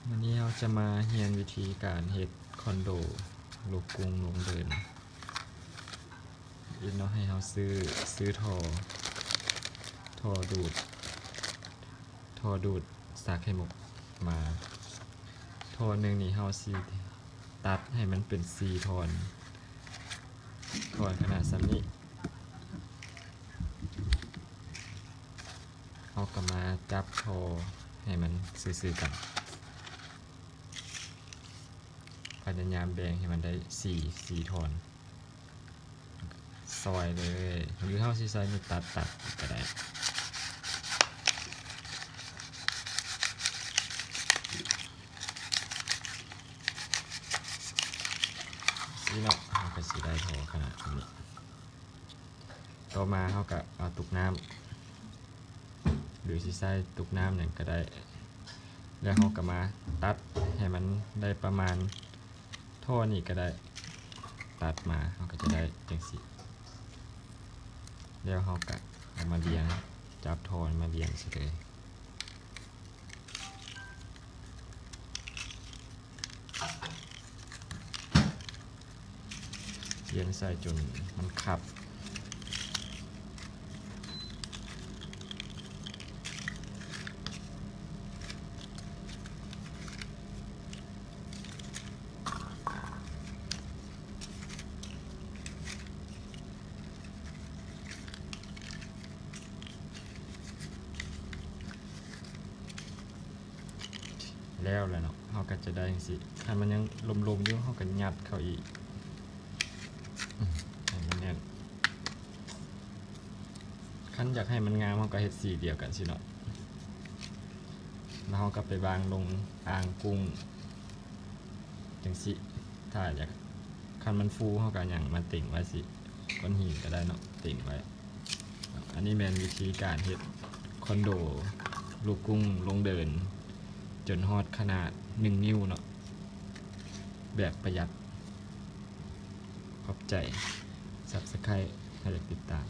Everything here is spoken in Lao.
ວັນນີ້ເຮົາຈະມາຮຽນວິທີການເຮັດຄອນໂດລູກກຸ້ງລົງເດີ່ນ. ອີກໜ້ອຍໃຫ້ເຮົາຊື້ ຊື້ທໍ່ ທໍ່ດູດ ທໍ່ດູດຊາໄຂ່ມຸກມາ. ທໍ່ໜຶ່ງນີ້ເຮົາຊິຕັດໃຫ້ມັນເປັນສີ່ທ່ອນ ທ່ອນຂະໜາດສ່ຳນີ້. ເຮົາກໍມາຈັບທໍ່ໃຫ້ມັນຊື່ໆກັນ. ພະຍາຍາມແບ່ງໃຫ້ມັນໄດ້ສີ່ ສີ່ທ່ອນ ຊອຍເລີຍ ຫຼືເຮົາຊິໃຊ້ມີດຕັດຕັດກໍໄດ້. ຊີ້ເນາະ ເຮົາກໍຊິໄດ້ທໍ່ຂະໜາດນີ້. ຕໍ່ມາເຮົາກໍເອົາຕຸກນ້ຳ ຫຼືຊິໃຊ້ຕຸກນ້ຳຫຍັງກໍໄດ້ ແລ້ວເຮົາກໍມາຕັດໃຫ້ມັນໄດ້ປະມານທໍ່ນີ້ກໍໄດ້ ຕັດມາເຮົາກໍຈະໄດ້ຈັ່ງຊີ້. ແລ້ວເຮົາກໍເອົາມາລຽງ ຈັບທໍ່ມາລຽງໃສ່ເລີຍ. ລຽງໃສ່ຈົນມັນຄັບ. ແລ້ວແຫຼະເນາະ ເຮົາກໍຈະໄດ້ຈັ່ງຊີ້. ຄັນມັນຍັງລົມໆຢູ່ ເຮົາກໍຍັດເຂົ້າອີກ ໃຫ້ມັນແໜ້ນ. ຄັນຢາກໃຫ້ມັນງາມ ເຮົາກໍເຮັດສີດຽວກັນຊີ້ເນາະ ແລ້ວເຮົາກໍໄປວາງລົງອ່າງກຸ້ງຈັ່ງຊີ້. ຖ້າຢາກ ຄັນມັນຟູ ເຮົາກໍຫຍັງມາເຕັງໄວ້ຊີ້ ກ້ອນຫີນກໍໄດ້ເນາະ ເຕັງໄວ້. ອັນນີ້ແມ່ນວິທີການເຮັດຄອນໂດລູກກຸ້ງລົງເດີ່ນ ຈົນຮອດຂະໜາດໜຶ່ງນິ້ວເນາະ ແບບປະຢັດ. ຂອບໃຈ Subscribe ຖ້າຢາກຕິດຕາມ.